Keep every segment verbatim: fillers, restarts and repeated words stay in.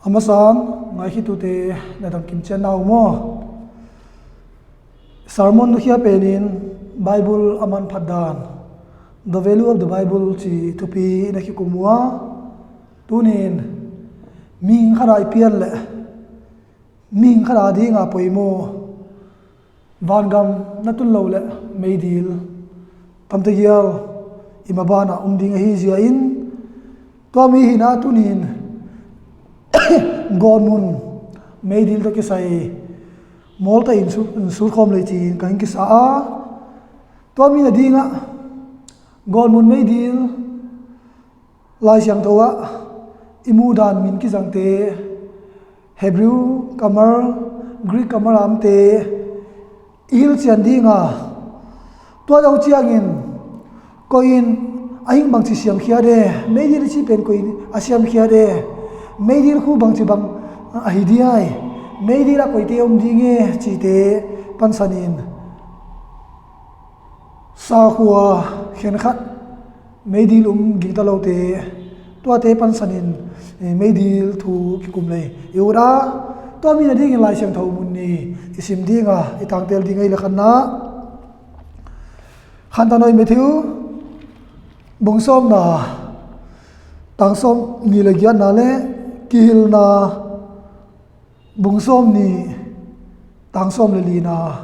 A masan, ngaikhitute na dam kim cian na uh maw? Sermon nukhia penin Bible a manphat dan, The Value of the Bible ci thupi na kikum uh a, tunin mihing khat a i pian leh mihing khat a dinga poimaw, vangam na tun lo leh meidil tamte gial i mabanah um ding ahi zia in, tua mi hina tunin gawtmun meidil tawh kisai mawlta in su-, in sutkhawm lei ci-in ka hing kisa a, tua mi na dingah gawtmun meidil Lai Siangtho ah i muhdan min kizangte, Hebrew kammal, Greek kammal a omte i hilhcian dinga, tua lo ciangin koi in a hing bangci siamkhiat e, meidil i cih pen koi in a siamkhiat e, meidil khu bangci bang ahi diai, meidil ah koite om ding e cihte pansanin, sakhua khenkhat meidil um gingta lote, tuate pansanin, eh, meidil thu kikum lei i ut a, tua mi na dingin Lai Siangtho mun ni i sim dinga i tangtel ding ahi leh khatna, Khantawi Matthew bung sawmna, tang sawmnih leh giatna leh Kihilhna bung sawmnih, tang sawm leh lina,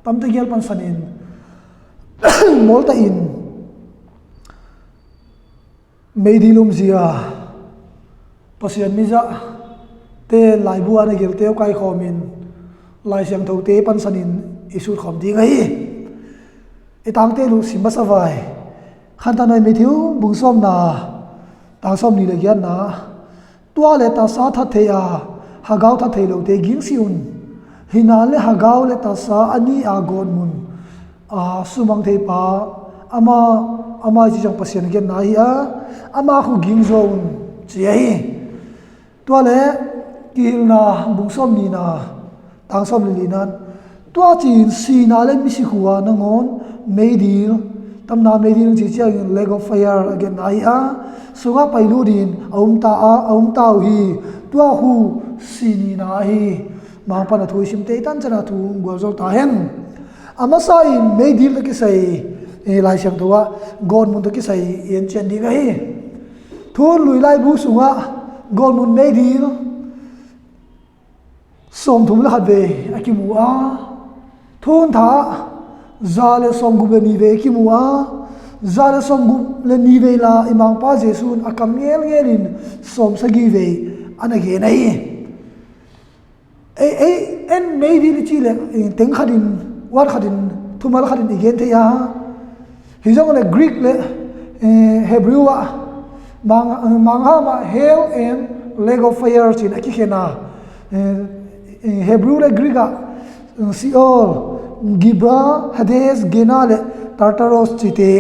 tamte gial pansanin mawlta in meidil um zia, Pasian mizahte laibu a na gelte uh kaikhawmin Lai Siangthote pansanin i sutkhawm ding ahi. I tangtel uh sim masa vai. Khantawi Matthew bung sawmna, tang sawmnih leh giatna, tua leh taksa that thei a, hagau that thei lote gingsi un. Hina leh hagau leh taksa a ni a gawtmun a sumang theipa, ama, ama i cih ciang Pasian a genna ahi a, ama khu gingzaw un ci ahi. Tua leh Kihilhna bung sawmnihna, tang sawm leh lina, tua ci-in sihna leh misi khu a nangawn meidil, tamna meidil ci ciangin lake of fire a genna ahi a, sungah pai lutin a um ta a, a um ta uh hi. Tua khu si nihna ahi. Mangpan a thu i simte i tancian a thu gualzo ta hen. A masa in meidil tawh kisai, eh, Lai Siangtho ah gawtmun tawh kisai i encian ding ahi. Thun lui laibu sungah gawtmun meidil sawmthum leh khat vei a kimu a, thun tha ah za leh sawmguk leh nih vei a kimu a, za leh sawmguk leh nih vei la i Mangpa Jesu in a kam ngelngel in sawmsagih vei a na gen ahi. Ei, ei, en meidil i cih leh, eh, teng khatin, word khatin, thumal khatin i gen thei a. Hi zong leh Greek leh, eh, Hebrew ah, Mang, eh, Mangham ah hell and lake of fire ci-in a kikhen a. Eh, eh, Hebrew leh Greek ah, eh, Sheol, Gibra, Hades, Gehenna leh Tartarus cihte,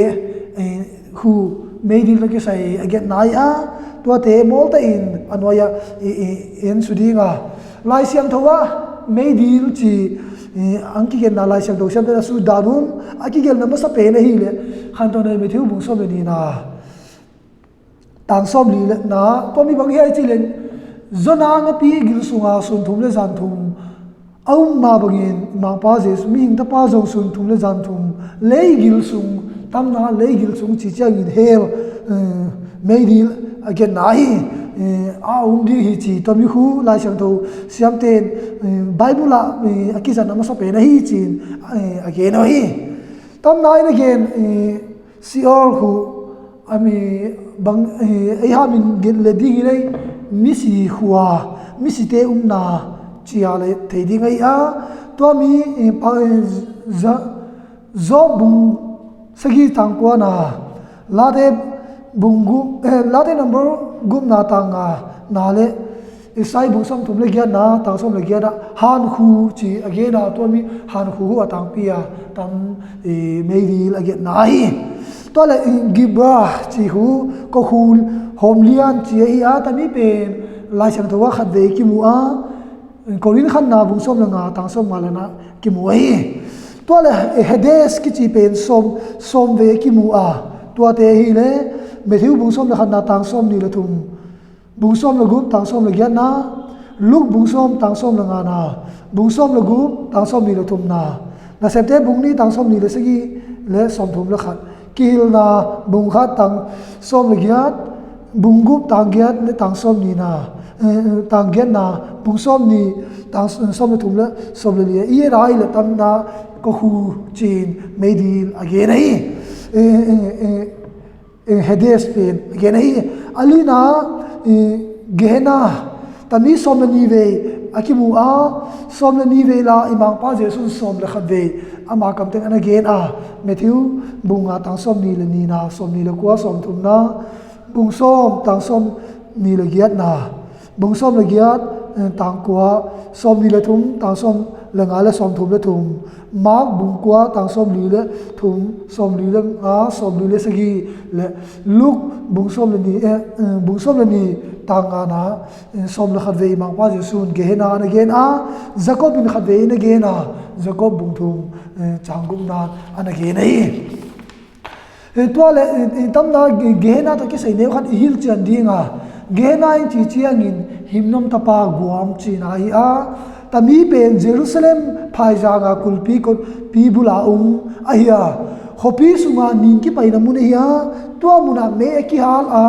eh, khu meidil tawh kisai a genna ahi a, tuate mawlta in a nuai ah i, i, i en su ding a. Lai Siangtho ah meidil ci, i, ang kigenna Lai Siangtho siamte na sut dan un, a kigelhna masa pen ahi leh Khantawi Matthew bung sawm leh nihna, tang sawmli leh na, tua mi bang hiam i cih leh, Jonah napi gil sunga sun thum leh zan thum a um mah bangin Mangpa Jesu, mihing Tapa zong sun thum leh zan thum leigil sung, tamna leigil sung ci ciangin hell, eh, meidil a genna ahi, eh, a um ding hi ci tua mi khu Lai Siangtho siamte in, eh, Bible ah, eh, a kizatna masa pen ahi ci-in, eh, a gen uh hi. Tamna in a gen, eh, Sheol khu a mi bang, eh, ei hamin gen leh ding hi leh misi khua, misite umna ci-a leh thei ding ahi a. Tua mi, eh, pa, eh, za, Job bung sagih tang kuana, Late bung guk, eh, Late number gukna tang ngana leh Isai bung sawmthum leh giatna, tang sawm leh giat ah hankhu ci a gen a, tua mi hankhu uh a tangpi a tam, eh, meidil a genna ahi. Tua leh, eh, Gibra ci khu kokhul hawm lian ci ahi a, tua mi pen Lai Siangtho ah khat vei kimu a, Korin khatna bung sawm leh nga, tang sawm nga leh na kimu ahi. Tua leh, eh, Hades kici pen sawm, sawm vei kimu a, tuate ahi leh Matthew bung sawm leh khatna, tang sawmnih leh thum, bung sawm leh guk, tang sawm leh giatna, Luke bung sawm tang sawm le ngana, bung sawm le guk tang sawm nih le thumna, Nasepte bung nih tang sawm nih le sagih le sawm thum le khat, Kihilhna bung khat tang sawm le giat, bung guk tang giat le tang sawm nihna, eh, tang giatna, bung sawm nih tang sawm le thum le sawm le li, i et a i le tamna kawkhu cin meidil a gen ahi. Eh, eh, eh, eh, Hades pen a gen ahi. A lina, eh, Gehenna, tami sawm le nih vei a kimu a, sawm le nih vei la i Mangpa Jesuh in sawm le khat vei ama kamteng ana gen a, Matthew bung nga tang sawm nih le nihna, sawm nih le kua, sawm thumna, bung sawm tang sawm nih le giatna, bung sawm le giat, eh, tang kua, sawm nih le thum, tang sawm le nga le sawm thum le thum, Mark bung kua tang sawm li le thum, sawm li le nga, sawm li le sagih le Luke bung sawm le nih, eh, eh, bung sawm le nih tang ngana, eh, sawm le khat vei Mangpa Jesuh in Gehenna ana gen a, Jacob in khat vei ana gen a, Jacob bung thum, eh, cang gukna ana gen ahi. Eh, tua le, eh, eh, tamna Ge-, Gehenna tawh kisai neu khat i hilhcian ding a, Gehenna in ci ciangin himnuam tapa guam cihna hi a, tami pen Jerusalem phaizang a kulpi kotpi bula um ahi a, khuapi sunga ning kipaina mun ahi a, tua munah mei a kihal a,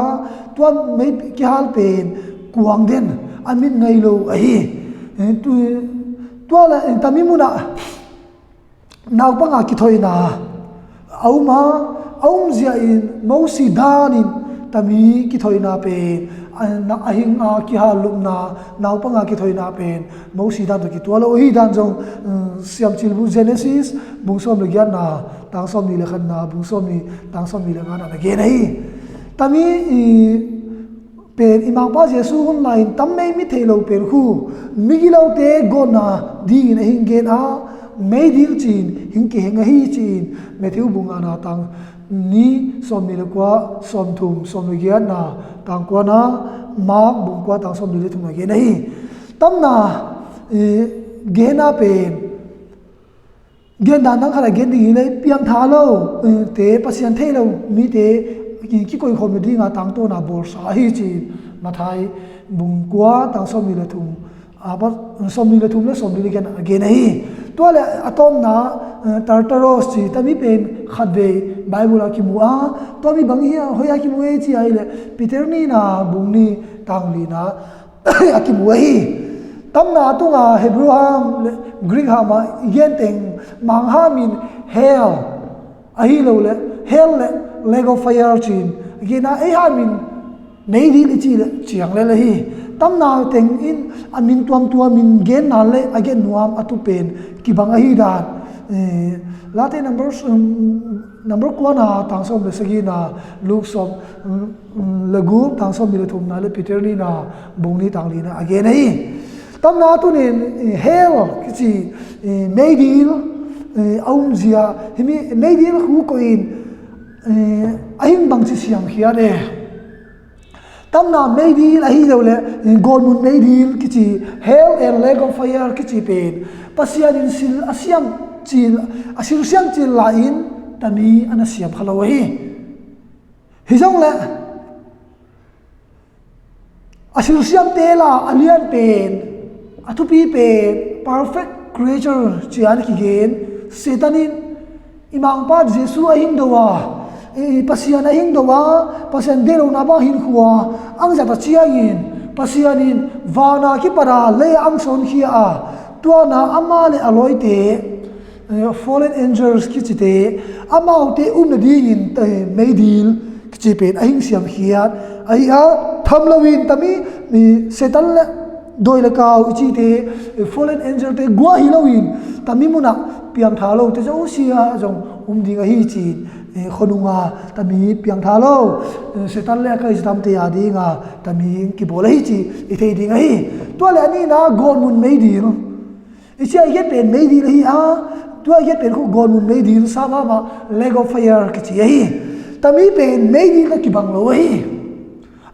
tua mei kihal pen kuang den a mit ngai lo ahi. Eh, tu-, tua le, eh, tami munah naupanga kithoihna a um a, a umzia in Mosi danin tami kithoihna pen, a, na, a hing a kihal lupna naupanga kithoihna pen Mosi dan tawh kituak lo hi dan zong, um, siamcil bu Genesis bung sawm le giatna, tang sawm nih le khatna, bung sawm nih, tang sawm nih le ngana na gen ahi. Tami, i, pen i Mangpa Jesuh hun lai-in tam mei mit theih lo pen khu migilote gawtna dingin a hing gen a, meidil cin hing kiheng ahi cin Matthew bung ngana tang nih, sawm nih le kua, sawm thum, sawm le giatna, tang kuana, Mark bung kua tang sawm nih le thumna gen ahi. Tamna, eh, Gehenna pen gen dan dang khat a gen ding hi le, piangtha lo, eh, te, Pasian thei lo mite ki, kikoih khawm nadinga tangtawna bawlsa ahi ci. Matthai bung kua tang sawm nih le thum, a, pa, sawm nih le thum le sawm nih le giat a gen ahi. Tua le a tawpna, eh, Tartarus ci tami pen khat vei Bible a kimu a, tua mi bang hi a, hoi a kimu e ci a hi le, Peter nihna bung nih tang lina a kimu ahi. Tamna tunga Hebrew ham le Greek ham a i gen teng Mang ham in hell ahi lo le, hell le lake of fire cin, gena ei ham in meidil i ci le ciang le le hi. Tamna teng in a min tuamtuam in gen nan le a gen nuam a tu pen kibang ahi dan. Eh, Late Numbers, um, number kuana tang sawm le sagihna, Luke sawm, um, um, le guk tang sawm nih le thumna le Peter nihna bung nih tang lina a gen ahi. Tamna tunin, eh, hell kici, eh, meidil, eh, a umzia, himi meidil khu koihin, eh, a hing bangci siamkhiat e. Tamna meidil ahi lo le, eh, gawtmun meidil kici, hell and lake of fire kici pen Pasian in sil a siam cil, a silsiam cil lai-in tami ana siam kha lo ahi. Hi zong le, a silsiamte la a lian pen, a thupi pen, perfect creature ci-a na kigen, Satan in i Mangpa Jesuh a hing do a, i, i Pasian a hing do a, Pasian deih lohna bang hinkhua ang zat a ciangin, Pasian in vana kipat a lei ang sawnkhia a, tuana ama le a lawite, eh, fallen angels kicite, amaute um nadingin, eh, meidil kici pen a hing siamkhiat ahi a, tham loin tami, mi Satan le dawi le kau i cite, eh, fallen angel te guah hi loin tami munah piangtha lote zosia zong um ding ahi ci, eh, khuanunga tami piangtha lo, eh, Satan le a kaihzatamte a dinga tami kibawl ahi ci i thei ding ahi. Tua le a nihna gawtmun meidil i ci a i gen pen meidil ahi a, tua i gen pen khu gawtmun meidil, Sam hama lake of fire kici ahi. Tami pen meidil a kibang lo ahi.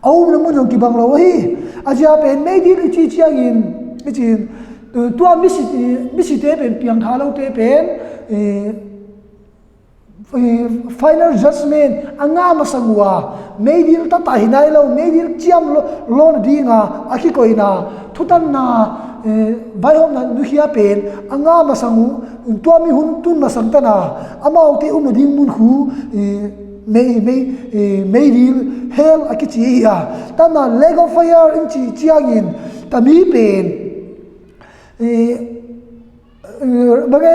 A umna mun zong kibang lo ahi. A zia pen meidil i ci ciangin, i cin, eh, tua misi, eh, misite pen piangtha lote pen, eh, eh, final judgment a ngah masang uh a, meidil tata hi nai lo, meidil ciam lo, lo nadinga a kikoihna, thutanna, eh, vaihawmna nukhia pen a ngah masang uh, tua mi hun tun masang tana amaute um nading mun khu, eh, mei, mei, eh, meidil hell a kici hi a. Tana lake of fire in ci ciangin tami pen, eh, eh, bang e,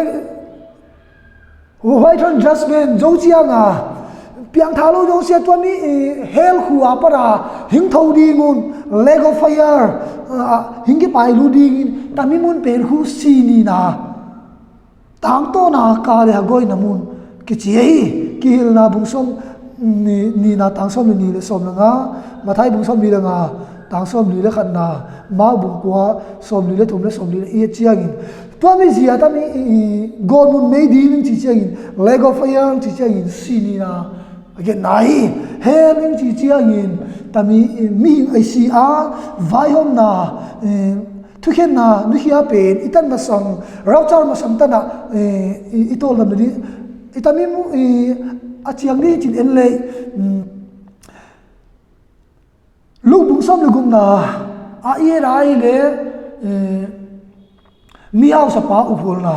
White Throne Judgment zo cianga piangtha lo zo sia, tua mi, eh, hell khua para hing tho ding un, lake of fire, ah, hing kipai lu dingin tami mun pen khu si nina, tangtawna ka le hagawina mun kici ahi. Kihilna bung sawm ni, nina tang sawm le ni le sawm le nga, Mathai bung sawm ni le nga tang sawm li le khatna, Mark bung kua sawm li le thum le sawm li le i ciangin, tua mi zia tami, i, i, gawtmun meidil in ci ciangin, lake of fire in ci ciangin, si nina a genna hi. Hell in ci ciangin tami, i, mihing a si a, vaihawmna, i, thukhenna nukhia pen i tan masang, rapture masang tana, i, i, i tawldam ding, i tami mu, i, a ciang ding cin en lei, mm, Luke bung sawm le gukna a i et a i le, eh, mihausapa uphualna.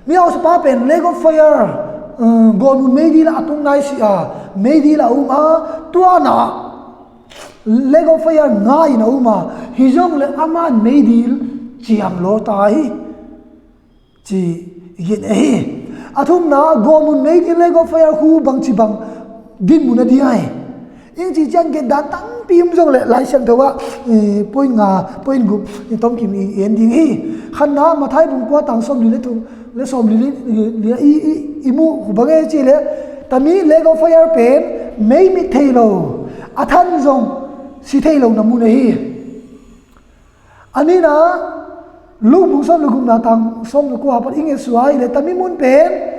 Mihausapa pen lake of fire, eh, gawtmun meidil a tung nai si a, meidil a um a, tuana lake of fire nga in a um a, hi zong le aman meidil ciam lo ta hi. Ci i gen ahi. A thumna, gawtmun meidil lake of fire khu bangci bang dinmun a ding ai. Ing ci ciang gen dan tampi um zong le Lai Siangtho ah, eh, point nga, point guk, i tomkim i en ding hi. Khatna, Mathai bung kua tang sawm li le thum, le sawm li li, li, li, i, i, i mu khu bang e ci le, tami lake of fire pen, mei mit thei lo, a than zong si thei lo na mun ahi. A nina, Luke bung sawm le gukna tang sawm le kua pan i ngetsuai le tami mun pen,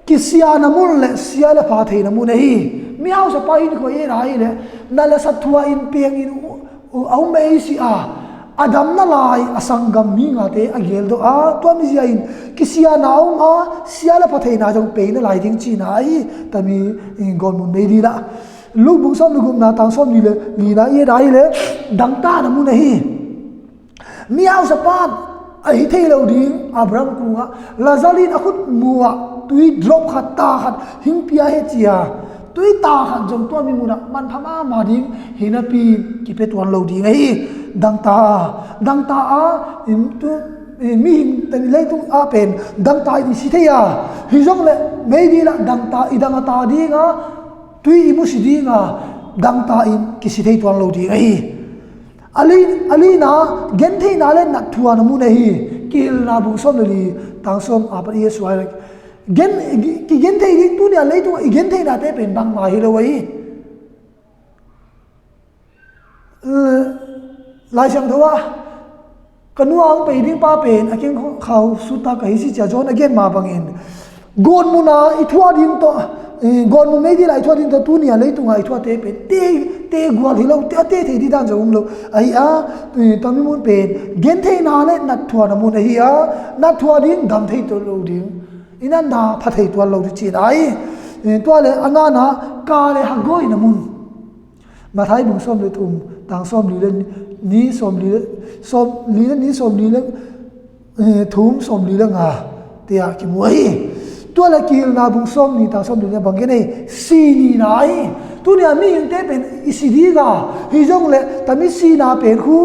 kisiana mun le sia le pha theina mun ahi. Mihausapa in koi e na hi le, na le sathua in piang in u, u, a um ei si a, a damna lai a sanggam mi ngate a geldo a, tua mi zia in kisiana a um a, sia le pha theina zong peina lai ding cina ahi, tami in gawtmun meidil a. Luke bung sawm le gukna tang sawm li le lina i et a hi le, dangtana mun ahi. Mihausapa a hi thei lo ding, Abraham kungah Lazarus a khut muah tui drop khat, ta khat hing pia he cia, tui ta khat zong tua mi munah manpha mama ding hi napi kipia tuan lo ding ahi. Dangta a, dangta a, in tu, in mihing tani leitung a pen dangta in i si thei a, hi zong le meidil ah dangta i dang a ta ding a, tui i mu si ding a, dangta in kisi thei tuan lo ding ahi. A li, a lina, gentheihna le natthua na mun ahi. Kihilna bung sawm le li tang sawm a pan i et suai le. Gen, kigenthei ding tunia leitung i gentheihnate pen bangmah hi lo ahi. Lai Siangtho ah, ka nu a hong pei ding pa pen a keng khau sutta ka hi si cia John a gen mah bangin, gawtmuna i thuah ding tawh, eh, gawtmun meidila i thuah ding tawh tunia leitunga i thuahte pen te, te gual hi lo, te, a te thei dih dan zong um lo. Ahi a, eh, tami mun pen gentheihna le natthua na mun ahi a, natthua ding, dam thei tuan lo ding, i natna pha thei tuan lo ding cihna ahi. Eh, tua le a ngana ka le hagawina mun. Mathai bung sawm le thum, tang sawm li le ni, sawm li le, sawm li le ni, sawm li le, eh, thum, sawm li le nga, tia kimu ahi. Tua le kihilna bung sawm ni, tang sawm li le bang gen ahi, si nina ahi. Tunia mihingte pen i si ding a, hi zong le tami sina pen khu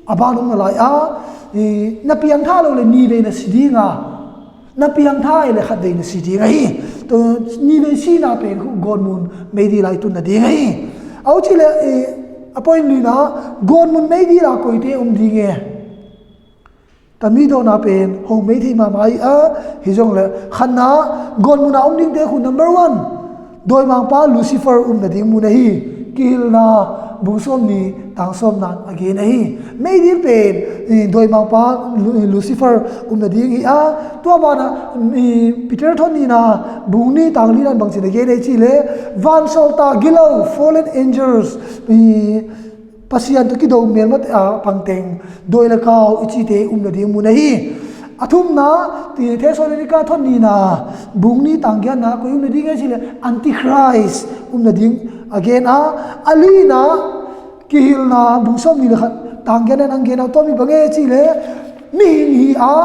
a ban om na lai a, i, na piangthak lo le ni vei na si ding a, na piangthak le khat vei na si ding ahi. Tua ni vei sina pen khu gawtmun meidila i tun na ding ahi. Au ci le, eh, a point lina, gawtmun meidila koite om ding e. Tami dawna pen hong mei thei mahmah ahi a, hi zong le khatna, gawtmuna om dingte khu number one, dawimangpa Lucifer um na ding mun ahi. Kihilna bung sawm ni, tang sawm nan a gen ahi. Meidil pen, eh, dawimangpa Lu-, Lucifer um na ding hi a, tua bana, eh, Peter thon nina bung ni tang li nan bangcin a gen ahi ci le, vansawlta gilo, fallen angels, eh, Pasian tawh kido melmate a pangteng, dawi le kau i cite um na ding mun ahi. A thumna, Thessalonika thotnihna bung nih tang giatna koi umna ding e cih leh Antichrist umna ding a gen a, a lina Kihilhna bung sawmnih le khat tang giatna in a gen a, tua mi bang e cih leh mihing hi a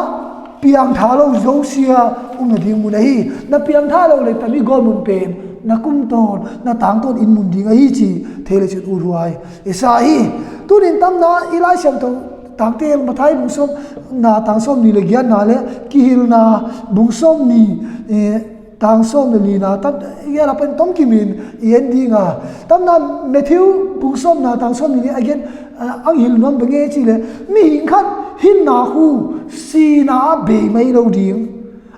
piangtha lo zosia umna ding mun ahi. Na piangtha lo leh tami gawtmun pen na kum tawn, na tang tawn inn mun ding ahi ci thei le cin uthuai i sa hi. Tunin tamna i Lai Siangtho tangte Mathai bung sawmna tang sawmnih le giatna le Kihilhna bung sawmnih, eh, tang sawm le lina tam i a lapen tawm kimin i en ding a, tamna Matthew bung sawmna tang sawmnih le a gen, eh, ang hil nuam bang e cih leh mihing khat hinna khu sina a bei mai lo ding.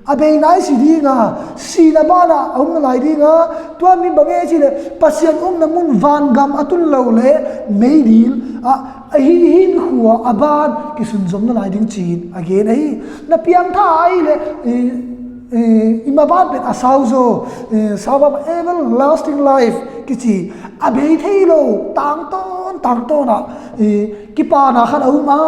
A bei nai si ding a, sina banah a um nalai ding a, tua mi bang e cih leh Pasian umna mun vangam a tun lo leh meidil a, a hi hinkhua a ban kisunzom nalai ding cin a gen ahi. Na piangtha ahi leh, eh, eh, i maban pen a sau zaw, eh, sau ban everlasting life kici a bei thei lo, tangtawn, tangtawn a, eh, kipana khat a um a,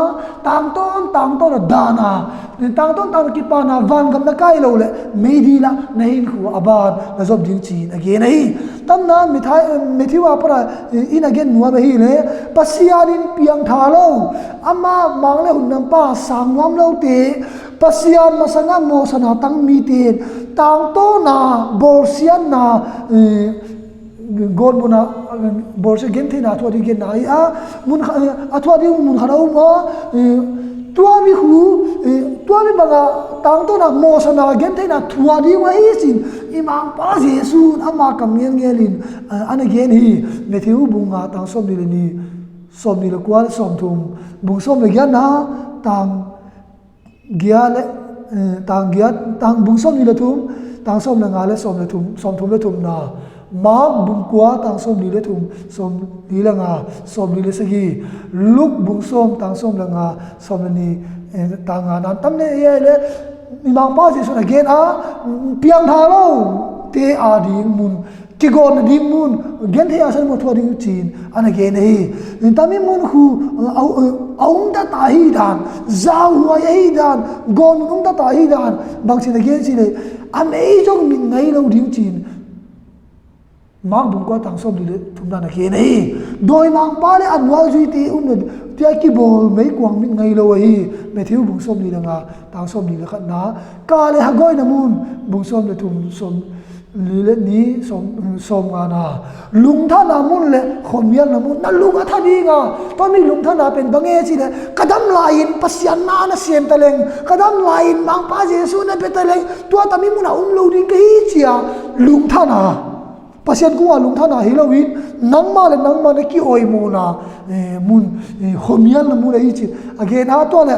tangtawn, tangtawn a dan a, tangtawn, tangtawn kipana vangam na kai lo leh meidil a na hinkhua a ban na zop ding cin a gen ahi. Tamna Mathai, eh, Matthew a para, eh, in a gen nuam ahi leh Pasian in piangtha lo, ama mang le hun nampa sang nuam lote, Pasian masanga mawhsana tang mite, tangtawna, bawlsiatna, eh, gawtmuna, bawlsia gentheihna thu a ding genna ahi a, mun kha-, eh, a thu a ding mun khat a um a, eh, tua mi khu, eh, tua mi banga tangtawna mawhsana gentheihna thu a ding ahi cin i Mangpa Jesu in ama kam ngelngel in, eh, a na gen hi. Matthew bung nga tang sawmnih le nih, sawmnih le kua le sawmthum, bung sawm le giatna tang giat le, eh, tang giat, tang bung sawmnih le thum, tang sawm le nga le sawm le thum, sawmthum le thumna. Mark bung kua tang sawmli le thum, sawmli le nga, sawmli le sagih. Luke bung sawm tang sawm le nga, sawm le nih, eh, tang nga nan tam le, eh, le, i Mangpa Jesu in a gen a, piangtha lote a ding mun, kigawnna ding mun, genthei a san mun thu a ding cin a na gen ahi. Tami mun khu, a, a, a um ta ta ahi dan, zauhuai ahi dan, gawn mun um ta ta ahi dan, bangci in a gen ci le, a mei zong mit ngai lo ding cin. Mark bung kua tang sawmli le thumna na gen ahi. Dawimangpa le a nualzuite umna tia kibawl meikuang mit ngai lo ahi. Matthew bung sawmli le nga tang sawmli le khatna. Ka le hagawina mun bung sawm le thum, sawmli le nih, sawm, sawmngana. Lungthanna mun le khuamialna mun na lung a tha dinga. Tua mi lungthanna pen bang e ci le, ka dam lai-in Pasian na na sem taleng, ka dam lai-in Mangpa Jesu na pe taleng, tua tami mun a um lo ding ka hi cia lungthanna. Pasian kungah lungthanna hi loin, nangmah le nangmah na ki-oimawhna, eh, mun, eh, khuamialna mun ahi ci. A gen a tua le,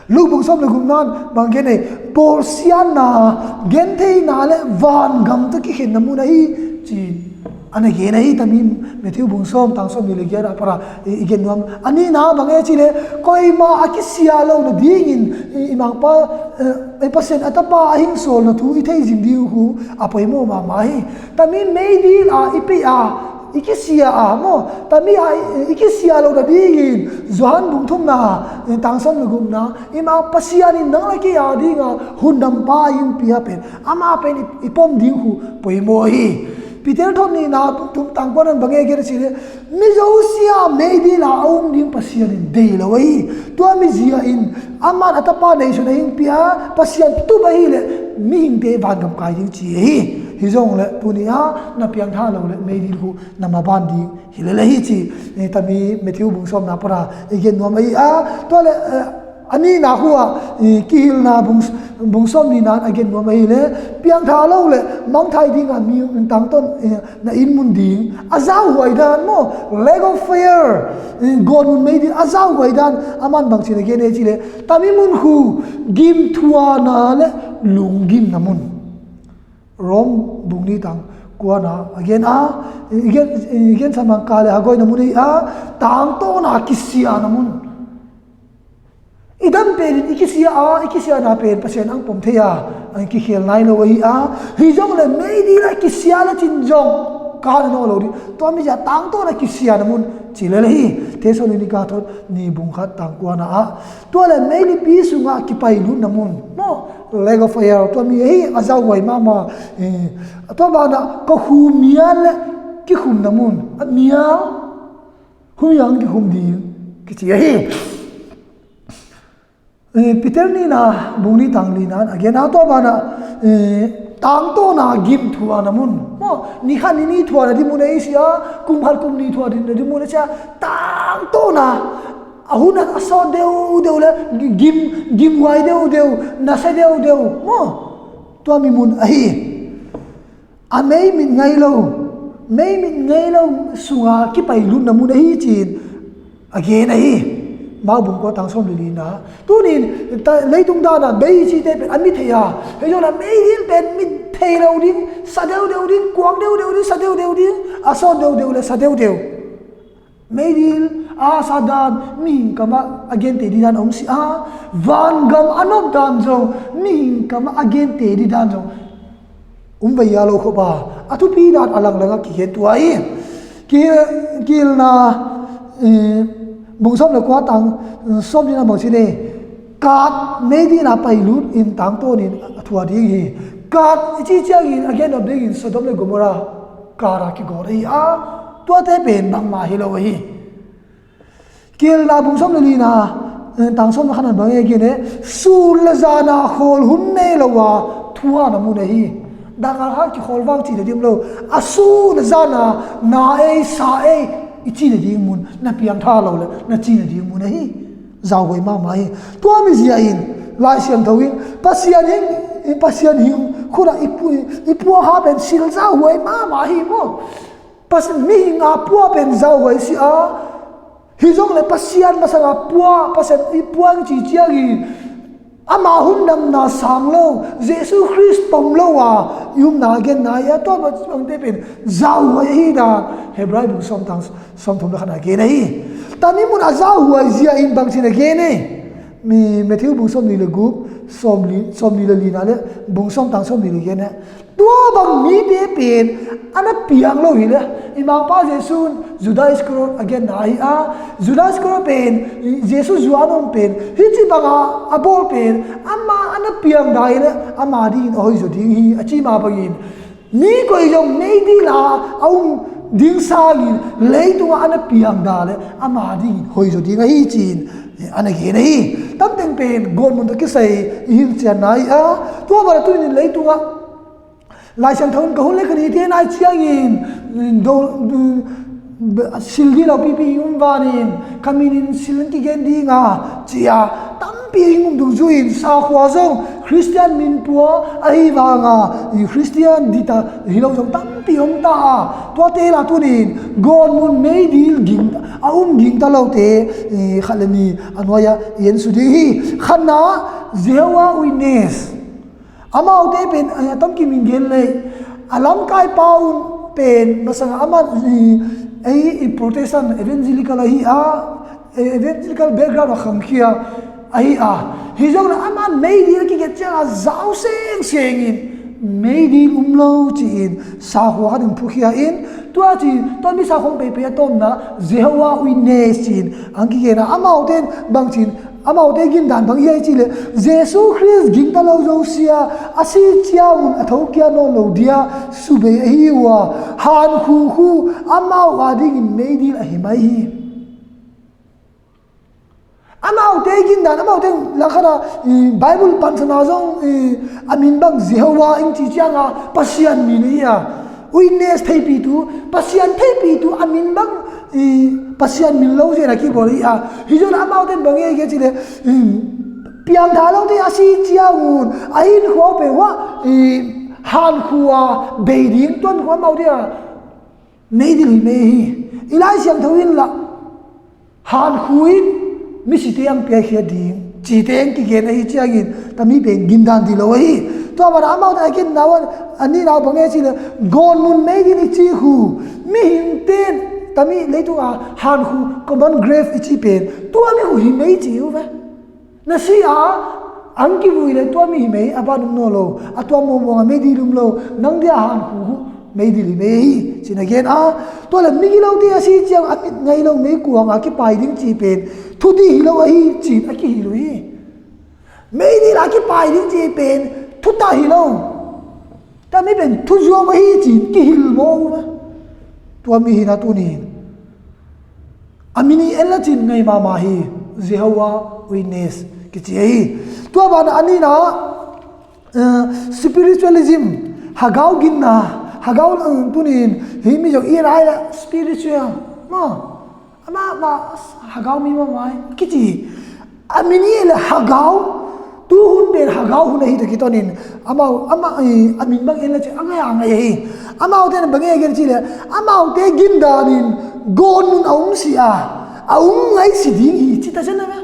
Luke bung sawm le gukna in bang gen e, bawlsiatna, gentheihna le vangam tawh kikhenna mun ahi ci. A na gen ahi tami Matthew bung sawm tang sawmli le giat a para i, i gen nuam. A nihna bang e ci le, koima a kisia lo nadingin, i, i Mangpa, eh, i Pasian a Tapa a hing sawlna thu i theih zing ding uh khu a poimawh mahmah hi. Tami meidil a i pei a, i kisia a maw, tami a i, i kisia lo nadingin, Johan bung thumna, eh, tang sawm le gukna, i Mangpa Pasian in nang le kei a dinga hun dampa a i hong pia pen, amah pen i, i pom ding khu poimawh hi. Peter thot nihna bung thum tang kuana in bang e gen ci le, mi zosia meidil a a um ding Pasian in dei lo ahi. Tua mizia in, aman a Tapa neisun a hing pia, Pasian tup ahi le, mihingte vangam kai ding ci ahi. Hi zong le, tuni a, na piangtha lo le, meidil khu, na maban ding, hi le le hi ci. Eh, tami Matthew bung sawmna para, i gen nuam ahi a, tua le, eh, a nihna khu a, eh, kihilhna bung, bung sawm nihna in a gen nuam ahi le, piangtha lo le, mangthai dinga mi tangtawn, eh, na inn mun ding, a zauhuai dan maw, lake of fire, eh, gawn mun meidil, a zauhuai dan, aman bangci in a gen e ci le, tami mun khu, gimthuana le, lunggimna mun. Rom bung nih tang kuana, a gen a, i gen, i gen samang ka le hagawina mun ahi a, tangtawna kisiana mun. I dam pen in i kisia a, i kisiana pen Pasian ang pom thei a, ang kikhel nai lo ahi a. Hi zong le meidil a kisia le cin zong ka na naw lo ding. Tua mizia tangtawna kisiana mun ci le le hi. Thessalonika thot ni bung khat tang kuana ah, tua le meilipi sungah kipai lutna mun maw, lake of fire, tua mi ahi a zauhuai mahmah. Eh, tua banah ka hu mial le kikhumna mun, a mial humiang kikhum ding kici ahi. Eh, Peter nihna bung nih tang lina a gen a, tua banah, eh, tangtawna gim thuana mun maw, ni khat ni nih thuana ding mun ahi sia, kum khat kum nih thuana ding mun ahi sia, tangtawna a hun a sawt deuhdeuh le gim, gimhuai deuhdeuh, nasia deuhdeuh maw, tua mi mun ahi. A meimit ngei lo, meimit ngei lo sunga kipai lutna mun ahi ci-in a gen ahi. Marbung kua tang sawm le lina. Tunin leitung dana bei cite pen a mi thei a, hei zona meidil pen mi thei lo ding, sa deuhdeuh ding, kuang deuhdeuh ding, sa deuhdeuh ding, a sawt deuhdeuh le sa deuhdeuh. Meidil a sat dan mihing kamah a gente ding dan a om si a, vangam a nop dan zong mihing kamah a gente ding dan zong om vei a lo khop a, a thupi dan a langlangah kigen tua hi. Ki-, kilna, eh, bung sawm le kua tang sawm nihna bang ci ne, kat meidil a pai lut in tangtawnin a thua ding hi. Kat i ci ciangin a gen nop dingin Sodom le Gomorrah kara kigawt ahi a, tuate pen bangmah hi lo ahi. Kilna bung sawm le lina, eh, tang sawm le khatna bang e gen e, sun le zana khawl hun nei lo a thuana mun ahi. Dangkal khat kikhawl vang cina ding lo, a sun le zana na ei sa ei i cina ding mun, na piangtha lo le na cina ding mun ahi. Zauhuai mahmah hi. Tua mi zia in Lai Siangtho in Pasian hing, Pasian hing khuna i pu-, i puakha pen sil zauhuai mahmah hi maw. Pasian mihing a pua pen zauhuai si a, hi zong le Pasian masang a pua, Pasian i puang ci ciangin ama hun damna sang lo, Jesu Khrist pom lo a i umna genna hi a, tua bangte pen zauhuai ahi dan Hebrai bung sawm tang sawm thum le khatna gen ahi. Tami mun a zauhuai zia in bangcin a gen e. Mi Matthew bung sawm ni le guk, sawm li, sawm ni le lina le bung sawm tang sawm ni le gen e. Tua bang mite pen a na piang lo hi le, i mangpa Jesu in Judas Iskariot a genna ahi a, Judas Iskariot pen Jesu zuan om pen, hih ci banga a bawl pen ama a na piang da hi le, ama dingin a hoizaw ding hi a ci mah bangin, mi koi zong meidil a a um ding sangin leitungah a na piang da le ama dingin hoizaw ding ahi ci-in a na gen ahi. Tamteng pen gawtmun tawh kisai i hilhcianna ahi a, tua banah tunin leitungah Lai Siangtho in ka hun le ka nite nai ciangin do, do, sil dih lo pipi i um vanin ka minin sil in kigen dinga ci-a tampi i um dungzui in sakhua zong Khristian min pua ahi vanga i Khristian dita hi lo zong tampi om ta a, tuate la tunin gawtmun meidil ging a um gingta lote, eh, khat le ni a nuai-ah i en su ding hi. Khatna, Jehovah Witness. Amaute pen, eh, a tamkim in gen lei, a lamkai pa un pen masanga ama, eh, ei, i Protestant evangelical ahi a, eh, evangelical background a khangkhia ahi a. Hi zongin ama meidil a kiget cianga zau sengseng in meidil um lo ci-in sakhua khat in phukhia in, tua ci tua mi sakhua peipei a tawmna Jehovah Witness ci-in ang kigen a, amaute in bangcin, amaute gindan bang hi ai cih leh, Jesu Khrist gingta lo zosia a si ciangun a thokia nawn lo dia subei ahi uh a, hankhu khu amau a dingin meidil ahi mai hi. Amaute gindan, amaute langkhata, i, Bible pansana zong, i, a min bang Jehovah ing ci cianga Pasian min ahi a. Witness theipitu, Pasian theipitu a min bang, i, Pasian min lo zen a kibawl hi a. Hi zong amaute bang hi a, hi a cih leh, i, piangtha lote a si ciangun a hinkhua pen hua, i, hankhu a bei ding tuan khua amaute a meidil hi mei hi. I Lai Siangtho in lah hankhu in misite ang piakhia ding cite ang kigen ahi ciangin tami pen gindan dih lo ahi. Tua mana amaute a ginna un a nihna bang e cih leh gawtmun meidil i cih khu mihingte in tami leitunga hankhu common grave i cih pen tua mi khu hi mei cih uh ve. Na si a ang kivui leh tua mi hi mei a ban um nawn lo, a tua muangmuang a meidil um lo, nang dia hankhu khu meidil hi mei hi, ci-in a gen a. Tua leh migilote a si ciang a mit ngai lo meikuang a kipai ding cih pen thuti hi lo ahi, ci-in a kihilh uh hi. Meidil a kipai ding cih pen thutah hi lo, tua mi pen thuzuau ahi, ci-in kihilh mawk uh ve. Tua mi hi-in a tuni-in a min i en le cin ngai mahmah hi. Jehovah Witness kici ahi. Tua banah a nihna, eh, spiritualism, hagau ginna, hagau, eh, tuni-in hih mi zong i en a, spiritual maw, amah, amah hagau mi mahmah hi kici. A min i en le hagau, tu hun pen hagau hun ahi, tua kitonin amau, amah, eh, a min bang en le cin a ngai a ngai ahi. Amaute in bang e gen cih leh, amaute gindan in gawtmun a um si a, a um ngai si ding hi, ci ta zen a ve.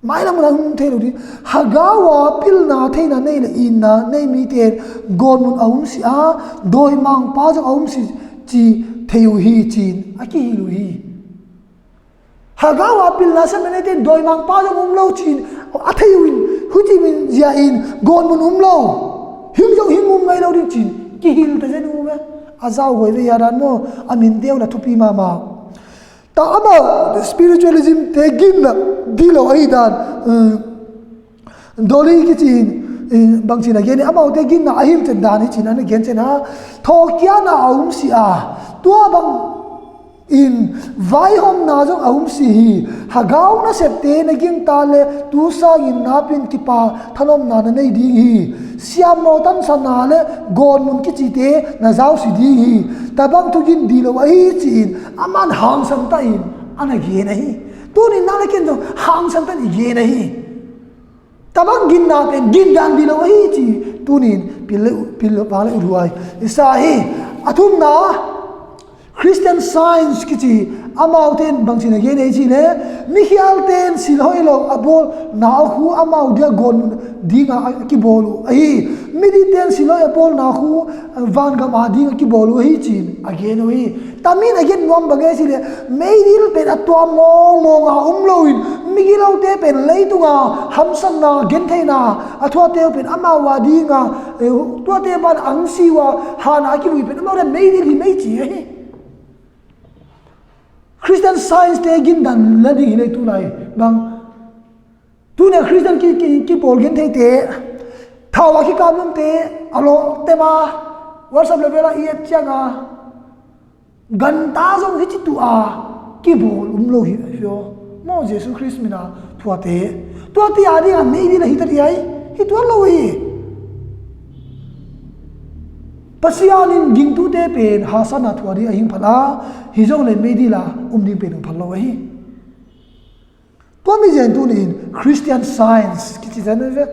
Mailam mun a um thei lo ding. Hagau a pilna theihna nei le itna nei mite in gawtmun a um si a, dawimangpa zong a um si, ci thei uh hi, ci-in a kihilh uh hi. Hagau a pilna sem le neite in dawimangpa zong um lo, ci-in a thei uh in, huci min zia in gawtmun um lo, hing zong hing um ngai lo ding, ci-in kihilh ta zen uh ve. A zauhuai ve, a dan maw, a minte uh la thupi mahmah. Tua amau spiritualism te ginna dih lo ahi dan, um, Dolly kici in, in bang ci-in a gen hi, amaute ginna a hilhcet dan hi, ci-in a gen ciang a, thawhkikna a um si a, tua bang in vaihawmna zong a um si hi. Hagau nasepte na gingta le tu sangin napi-in kipak thanopna na nei ding hi. Siammaw tansana le gawtmun kicite na zausi ding hi. Tua bang thugin dih lo ahi, ci-in aman hangsan tah in a na gen ahi. Tuni-in nang le ken zong hangsan tah in i gen ahi. Tua bang ginna pen gindan dih lo ahi, ci tuni-in pil le, pil le, vang le uthuai i sa hi. A thumna, Christian Science kici, amaute in bang ci-in a gen ahi cih leh, mikhialte in silhoih lo a bawlna uh khu amau dia gawtmun dinga a kibawl uh ahi. Midite in silhoih a bawlna uh khu vangam a dinga kibawl uh ahi, ci-in a gen uh hi. Tua mi in a gen nuam bang e cih leh, meidil pen a tuam mawngmawng a um loin, migilote pen leitunga hamsatna, gentheihna a thuakte uh pen amau a dinga, eh, tuate ban a hong si uh a, hatna a kivui pen amau dia meidil hi mei ci ahi. Christian Science te gindan la ding hi leh tu lai bang, tuni a Christian ki, ki, kipawl gentheite, thau a kikap lomte, a lawh tem a, WhatsApp level a i et ciang a, ganta zong hici tu a kibawl um lo hi, hi aw. Maw, Jesu Khrist min a thuate, tuate a dinga meidil a hi ta ding hi, hi tuan lo hi. Pasian in gingtute pen hahsatna thuak ding a hing phal a, hi zong le meidil a um ding pen hong phal lo ahi. Tua mi zen tuni-in Christian Science kici zen ve.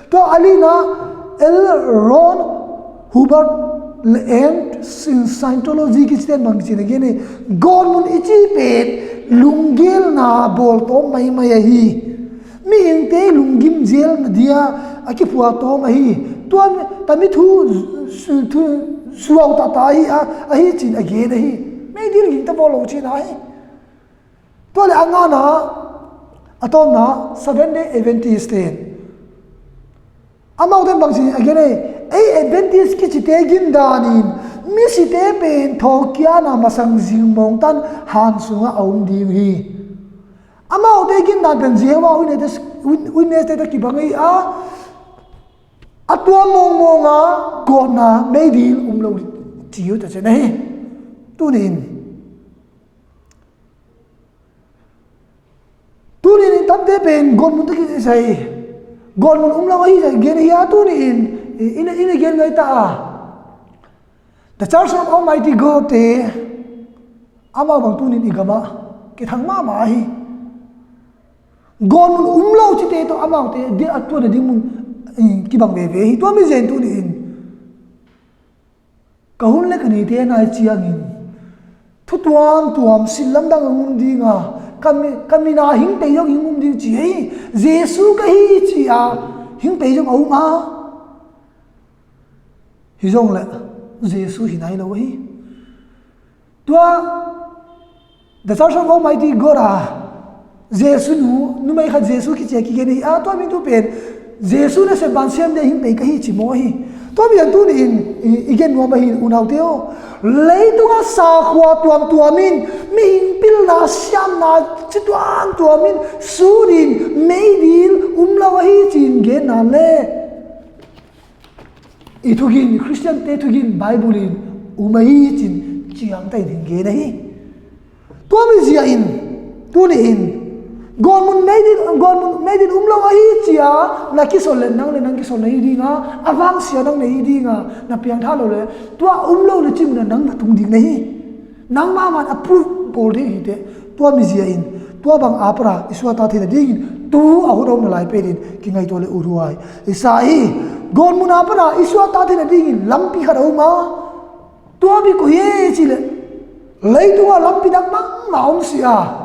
Tua a lina, L. Ron Hubbard le and Scientology kici ten bang ci-in a gen hi. Gawtmun i cih pen lunggelna bawltawm maimai ahi. Mihingte lunggim zelna dia a kiphuahtawm ahi. Tua tami thu, thu suau tata ahi a, ahi ci-in a gen ahi. Meidil gingta bawl lo cihna ahi. Tua le a ngana, a tawpna, Seventh Day Adventist te. Amaute bang ci-in a gen hi, ei Adventist kicite gindan in misite pen thawhkikna masang zingmawng tan han sungah a um ding hi. Amaute gindan pen Jehovah Witness, Witness te tawh kibang hi a, a tuam mawngmawng a gawtna meidil um lo ding ci uh ta zen ahi. Tuni-in Tuni-in tamte pen gawtmun tawh kisai, gawtmun um lo ahi zah gen hi a, tuni-in i, i, i gen ngai ta a. The Church of Almighty God te amau bang tuni-in i gamah kithang mahmah ahi. Gawtmun um lo cite tawh amaute dia a tuan a ding mun, i, kibang veve hi. Tua mi zen tuni-in ka hun le ka neite nai ciangin thu tuamtuam, sin lamdang a ngum dinga, ka mi, ka mina hing pei zong hing ngum ding ci hi. Jesu ka hi ci a hing pei zong a um a, hi zong le Jesu hi nai lo hi. Tua The Church of Almighty God a Jesu nu, numei khat Jesu kici a kigen hi a, tua mi tu pen Jesu nasep ban siam dia hing pei ka hi ci maw hi. Tua mi an tuni in i, i gen nuam ahi unaute aw. Leitungah sakhua tuamtuam in, mihing pilna siamna ci tuamtuam in sut in meidil um lo ahi ci-in genna le i thugin, Khristiante thugin Bible in um ahi ci-in ciangta in gen ahi. Tua mizia in tuni in gawnmun meidil, gawnmun meidil um lo ahi cia na kisol le nang le nang kisol na hi dinga, a vangsia nang na hi dinga, na piangtha lo le tua um lo le cimna nang na tung ding na hi. Nangmah man a proof bawl ding hi teh. Tua mizia in tua bang a para i suahtak theihna dingin tu a hun a om na lai pen in kingaihtuah le uthuai i sa hi. Gawnmun a para i suahtak theihna dingin lampi khat a um a, tua mi koi hi e ci le leitungah lampi dang bangmah om si a.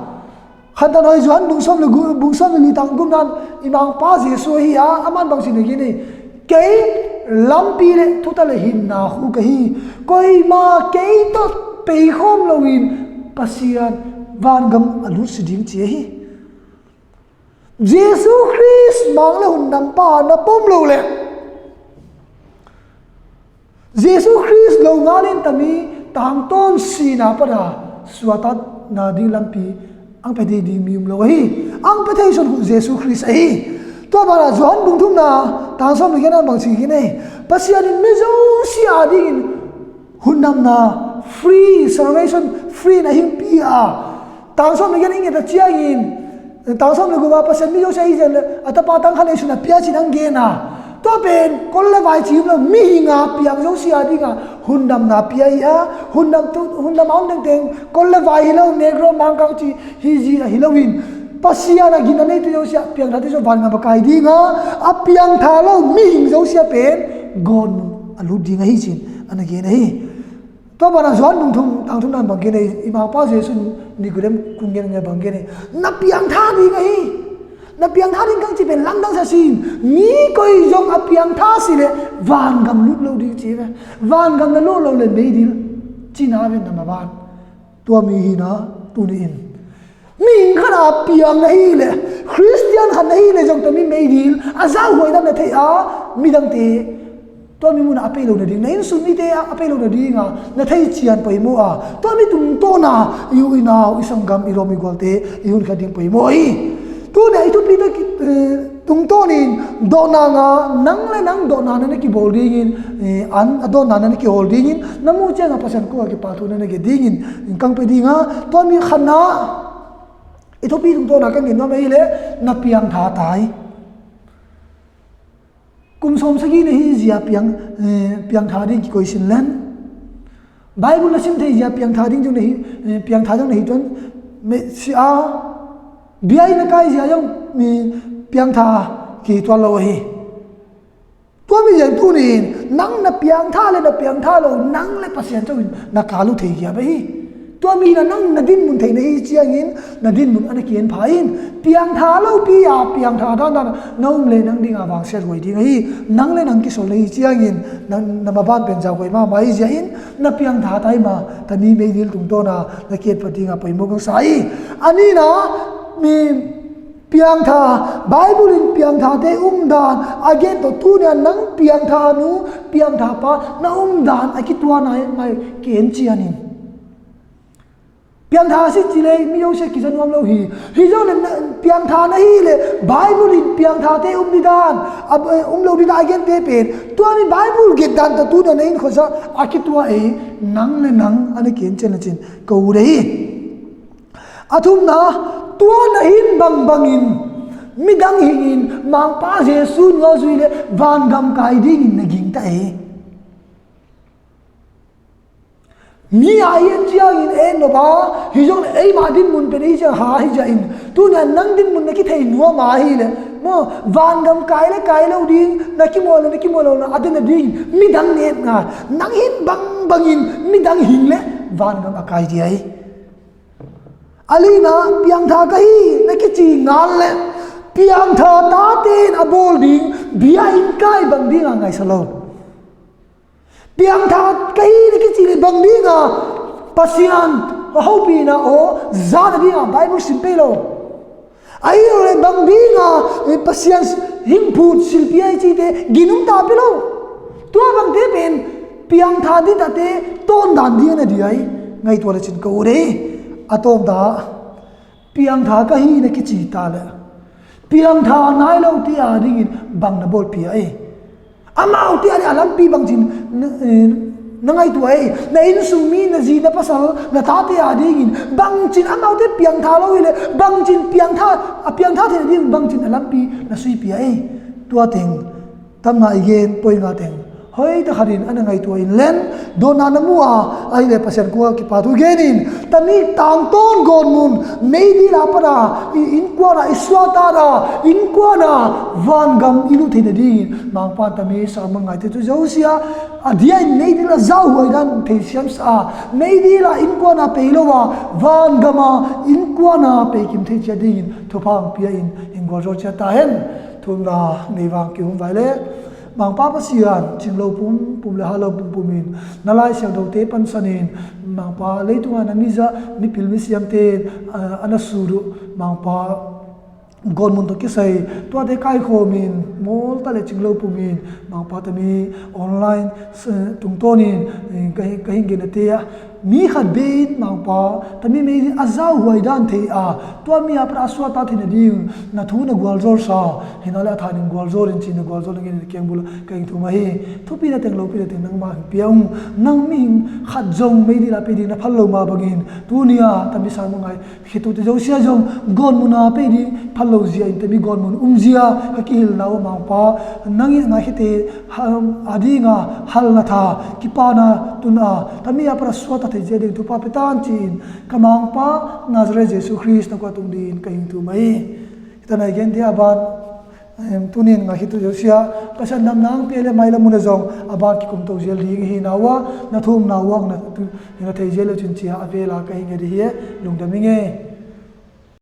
Khantatna Johan bung sawm le gu-, bung sawm le li tang gukna-in i Mangpa Jesu ahi a, aman bang ci na gen ei. Kei lampi le thutak le hinna khu ka hi. Koima kei tawh peikhawm loin Pasian vangam a lut si ding ci ahi. Jesu Khrist mang le hundampa na pom lo le Jesu Khrist lo ngalin tami tangtawn sihna pana suahtakna ding lampi ang pia thei ding mi um lo ahi. Ang pia thei sun Jesu Khrist ahi. Tua banah Johan bung thumna tang sawm le giatna bang ci hi nei. Pasian in mi zosia dingin hundamna free, salvation free na hingpi a. Tang sawm le giat i nget a ciangin, tang sawm le gukna Pasian mi zosia hi zen le a tapa tang khat nei sun a pia ci-in ang gen a. Tua pen kol le vai ci um lo, mihing a piang zosia dinga hundamna pia hi a, hundam tu, hundam a om tengteng kol le vai hi lo, Negro, Mangkang ci hi zi a hi loin Pasian a gina nei tu zosia piangtha tu zosia vangam a kai dinga, a piangtha lo mihing zosia pen gawnmun a lut ding ahi ci-in ana gen ahi. Tua banah Johan bung thum tang thumna bang gen ei, i Mangpa Jesu in Nikodem kong gen ngai bang gen ei. Na piangtha ding ahi. Na piangtha ding kang ci pen lamdang sa sin. Mi koi zong a piangtha si le vangam lut lo ding ci ve. Vangam na lut lo le meidil cina ve na maban. Tua mi hi na tuni in. Mihing khat a piang na hi le, Khristian khat na hi le zong tua mi meidil a zauhuai dan na thei a, midangte tua mi munah a pei lo nading, na innsun mite a pei lo nadinga na thei cian poimawh a, tua mi tungtawna i u i nau, i sanggam, i lawm i gualte i hun khat ding poimawh hi. Tuna i thupi tawh ki, eh, tungtawnin dawhna nga nang le nang dawhna na na kibawl dingin, eh, an a dawhna na na kihawl dingin, na muh cianga Pasian kua kipahthu na na gen dingin in kang pe dinga, tua mi khatna i thupi tungtawna kan gen nuam ahi le na piangtha tai. Kum sawm sagih na hi zia piang, eh, piangtha ding kikoi sin len. Bible na sim thei zia piangtha ding zong na hi, eh, piangtha zong na hi tuan meh si a. Bia i na kai zia zong mi piangtha ki tuan lo ahi. Tua mi zia tuni in nang na piangtha le na piangtha lo, nang le Pasian cawin na kal uh thei kia ba hi. Tua mi na nang na dinmun theihna hi ciangin na dinmun a na kian pha in, piangtha lopi a piangtha dandan na um le nang dinga vangsiat huai ding ahi. Nang le nang kisol na hi ciangin na, na maban pen zauhuai mahmah hi zia in na piangtha tai ma, tami meidil tungtawna na kiat pha dinga poimawh kang sa hi. A nina mi piangtha, Bible in piangthate umdan a gen tawh tunia nang piangtha nu, piangtha pa na umdan a kituana mai ken cianin. Piangtha si ci le mi zosia kiza nuam lo hi. Hi zo le na, piangtha na hi le Bible in piangthate um didan, a, um lo didan a gente pen. Tua mi Bible get dan ta tu na na in khosa a kitua ei nang le nang a na ken cen le cin ko de hi. A thumna, tua na hin bangbangin midang hingin Mangpa Jesu nuazui le vangam kai dingin na gingta ei. Mi a i en ciangin en nop a, hi zong le eima dinmun pen ei ciang ha hi ciangin, tunia nang dinmun na kithei nuam a hi le, maw, vangam kai le kai lo ding, na kimual le na kimual lo na a den a ding, midang nget ngai, nang hin bangbangin midang hing le vangam a kai dia hi. A lina piangtha ka hi na kici ngal le piangtha tate in a bawl ding bia in kai bang dinga ngaisa lo. Piangtha ka hi na kici le bang dinga Pasian a hopihna aw zana dinga Bible sim pei lo. Ahi lo le bang dinga, eh, Pasian hingphut silpi a i cite ginum ta pei lo. Tua bangte pen piangtha ding tate tawndan ding a na ding hi. Ngaihtuah le cin ka ut ei. A tawmta piangtha ka hi na kici ta le piangtha nai lote a dingin bang na bawlpih ei. Amaute a ding a lampi bangcin na, eh, na ngaihtuah ei. Na innsung mi, na zi, na pasal, na tate a dingin bangcin amaute piangtha lo hi le bangcin piangtha, a piangtha theih na ding bangcin a lampi na suipih ei. Tua teng tamna i gen poi nga teng hoih takhatin a na ngaihtuah in len dawtna na mu a, ahih le Pasian kua kipa thu genin tami tangtawn gawnmun meidil a pana i innkuana i suahtakna innkuana vangam i lut theih na dingin Mangpa tami sa mangaite tu zosia a dia in meidil a zauhuai dan thei siamsa a meidil a innkuana pei lo a vangam a innkuana pei kim thei ciat dingin thupha hong pia in in gualzawl ciat ta hen. Thumna nei vang kihum vai le Mangpa Pasian, cing lo pumpum le ha lo pumpum in na Lai Siangthote pansanin Mangpa leitunga na miza mipil misiamte in a, a na sut uh Mangpa gawnmun tawh kisai tuate kaikhawmin mawlta le cing lo pumin Mangpa tami online tungtawnin ka hin gen a te a mi khat bei in Mangpa tami mei a zauhuai dan thei a tua mi a pat a suahtak theih nading na thu na gualzawlsa hinah le a thanin gualzawl in ci na gualzawl na ngen in a kiangbul ka hing thum ahi. Thupi na teng lopi na teng nangmah hing pia ung. Nang mihing khat zong meidil a pei ding na phal lo mah bangin tuni a tami sang mangai khitute zosia zong gawnmun a pei ding phal lo zia in tami gawnmun umzia ka kihilna uh Mangpa nangin ngai khite a dinga halna tha kipana tun a tami a pat a suahtak theih zia ding thupha pia tan ci-in ka Mangpa Nazareth Jesu Khrist na kua tung dingin ka hing thum ahi. Hita nai gen dia a ban tunin ngai khitute zosia Pasian damna hong pia le mailam hun a zong a ban kikum to zial ding ihi na uh a na thumna uh a na thei zial lo cin cia a vela ka hing e ding hi e. Lungdam ing e.